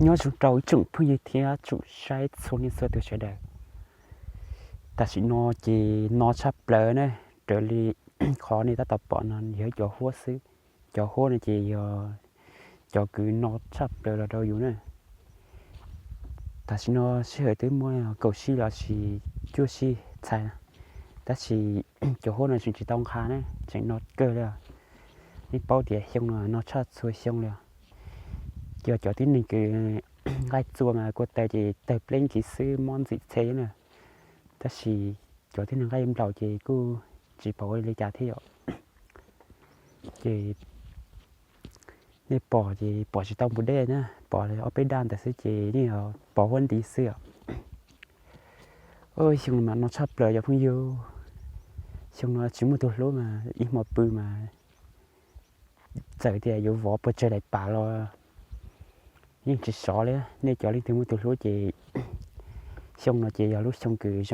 Nyob zoo rau ib tsoom phooj ywg thiab tsoom saib txhua leej txhua tus sawv daws. Tam sim no ces no tshaj plaws na, raws li qhov nej tab tom pom no yog cov huab xwb. Cov huab no ces yog cov kws no tshaj plaws los rau yus na. Tam sim no sij hawm twb muaj kaum sij los sis cuaj sij txhais, tab sis cov huab no tseem tsis tau nqha na, tseem no kawg li. Nej paub tias xyoo no no tshaj txhua xyoo li. Yog cov tib neeg kws nqaij txua mas kua taw ces tawg pleb ntsis xwb mob ntxim txhe na, tab sis cov tib neeg nqaij nplaum ces kuj tsis pom ua li cas thiab yom. Ces nej pom ces pom tsis tau npus dej na, pom ob peb daj ntawd xwb ces yeej pom huab nti xwb os. Xyoo no mas no tshaj plaws cov phooj ywg. Xyoo no tsis muaj tus hlub mas ib hmo pw mas txawm tias yuav vov puas tsawg daim pam los yeej tsis sov li. Nej cov leej twg muaj tus hlub ces xyoo no ces yog lub xyoo kws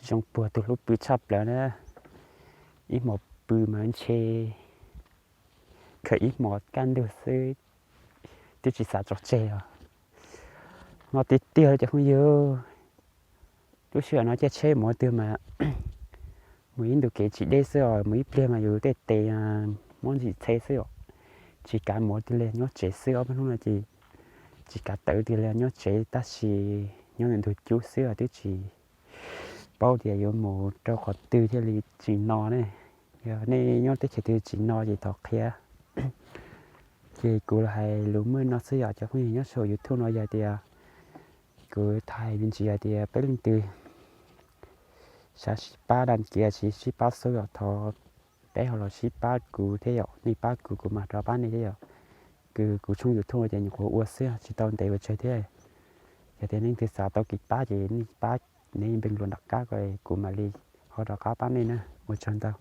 zoo puag tus hlub pw tshaj plaws na. Ib hmo pw mas ntshe khaws ib hmo kaj ntug xwb, twb tsis xav tso tseg os. No tiag tiag cov phooj ywg. Lub sij hawm no caij tsheb mus ua twg mas mus ib ntu kev tsis deb xwb os, mus ib pliag mas yus tej tes mob ntxim txhe xwb os. Tsis kav mus ua twg li, nyob tsev xwb. Ob peb hnub no ces tsis kav tawm twg li, nyob tsev tab sis nyob ntawm ntug cub xwb os, twb tsis paub tias yuav mus rau qhov twg thiaj li tsis no ne. Yog nej nyob teb chaws twg tsis no ces thov qhia. Ces kuv los hais lus muaj no xwb yom cov phooj ywg nyob saum YouTube no, yog tias kuv thaij me ntsis hais tias peb leej twg xav sib pab daj kiav sis sib pab xwb os, thov peb ho los sib pab kuv thiab yom. Nej pab kuv kuv mam rov pab nej thiab yom. Kws kuv tshooj YouTube ces nyuam qhuav ua xwb tsis tau ntev ua tsawg thiab. Yog tias nej leej twg xav tau kev pab ces nej pab, nej npeej luas nram qab ko kuv mam li ho rov qab pab nej na. Ua tsaug ntau.